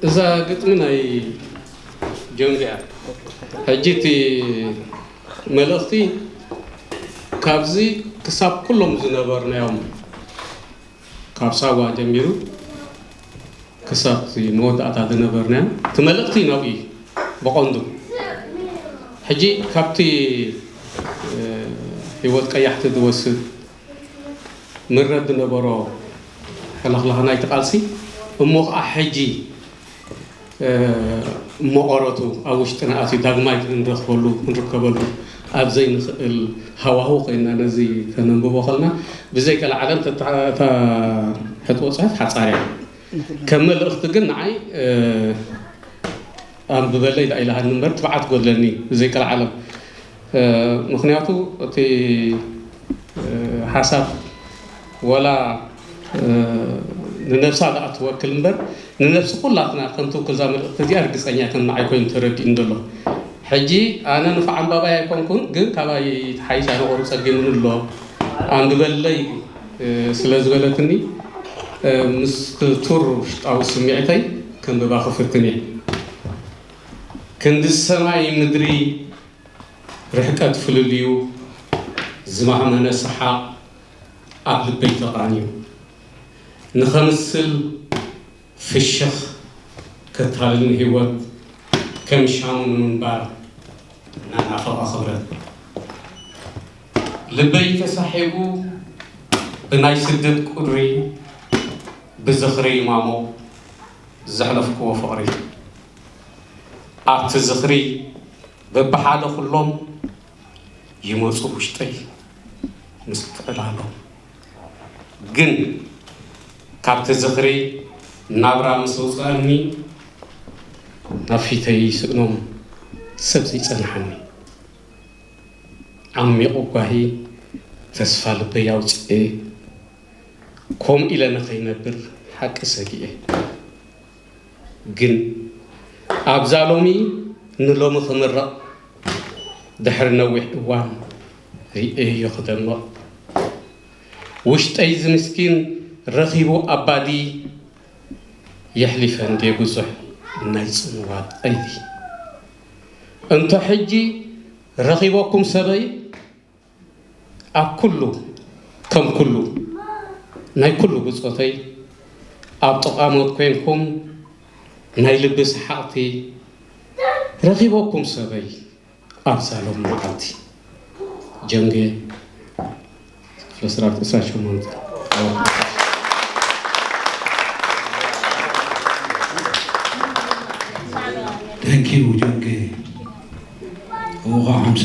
እዛ ግጥሚ ናይ ጆንግ እያ። ሕጂ እቲ መልእኽቲ ካብዚ ክሳብ ኩሎም ዝነበርናዮም፣ ካብ ሳዋ ጀሚሩ ክሳብ እቲ መወዳእታ ዝነበርናዮም፣ እቲ መልእኽቲ ናብኡ እዩ ብቐንዱ። ሕጂ ካብቲ ህይወት ቀያሕቲ ዝወስድ ምረት ዝነበሮ ሕልኽላኽ ናይቲ ቃልሲ፣ እሞ ኸዓ ሕጂ መቐረቱ ኣብ ውሽጥና ኣትዩ ዳግማይ ክንረኽበሉ ክንርከበሉ ኣብ ዘይንኽእል ሃዋህው ኮይና ነዚ ከነንብቦ ከልና፣ ብዘይ ቀልዓለም እታ ሕጥቦ ጽሑፍ ሓጻር እያ። ከም መልእኽቲ ግን ንዓይ ኣንብበለይ ዳኣ ኢላሃኒ እምበር ትብዓት ጎድለኒ ብዘይ ቀልዓለም። ምኽንያቱ እቲ ሓሳብ ወላ ንነብሳ ዳኣ ትወክል እምበር ንነብሲ ኩላትና ከም ትውክል እዛ መልእኽቲ እዚኣ ርግጸኛ ከም ንዓይ ኮይኑ ተረዲኡኒ ዘሎ። ሕጂ ኣነ ንፉዕ ኣንባባይ ኣይኮንኩን፣ ግን ካባይ ተሓይሽ ኣነ ቁሩብ ጸጊሙኒ ኣሎ። ኣንብበለይ ስለ ዝበለትኒ ምስ ክቱር ውሽጣዊ ስምዒተይ ከንብባ ክፍትን እየ። ክንዲ ሰማይ ምድሪ ርሕቀት ፍልልዩ ዝማህመነ ሰሓቕ ኣብ ልበይ ተቓንዩ። ንኸምስል ፍሽኽ ከታልል ንህይወት ከም ሻሙ ንምንባር እናናፈቐ ክብረት። ልበይ ተሳሒቡ ብናይ ስደት ቁሪ ብዝኽሪ ይማሞ ዘሕለፍክዎ ፍቕሪ። ኣብቲ ዝኽሪ በብሓደ ኩሎም ይመጹ ውሽጠይ ምስትዕላሎም። ግን ካብቲ ዝኽሪ ናብራ ምስ ኣውጽኣኒ ናብ ፊተይ ስእኖም ሰብ ዘይጸንሓኒ። ዓሚቑ ጓሂ ተስፋ ልበይ ኣውጽኤ፣ ከምኡ ኢለ ንኸይነብር ሓቂ ሰጊኤ። ግን ኣብዛ ሎሚ ንሎሚ ክምረቕ ድሕሪ ነዊሕ እዋን ርእየዮ ክደምቕ። ውሽጠይ ዝምስኪን ረኺቡ ኣባዲ የሕሊፈ እንዴ ብዙሕ ናይ ጽምዋ ቀይዲ። እንተ ሕጂ ረኺበኩም ሰበይ ኣብ ኩሉ ከም ኩሉ ናይ ኩሉ ብጾተይ ኣብ ጥቓ ሞት ኮይንኩም ናይ ልቢ ሰሓቕቲ ረኺበኩም ሰበይ ኣብዛ ሎም መዓልቲ። ጀንጌ ክፍለ ስራዊት ዕስራን ሸሞንተን። Thank you ጀንጌ። እሞ ከዓ ሓምሳ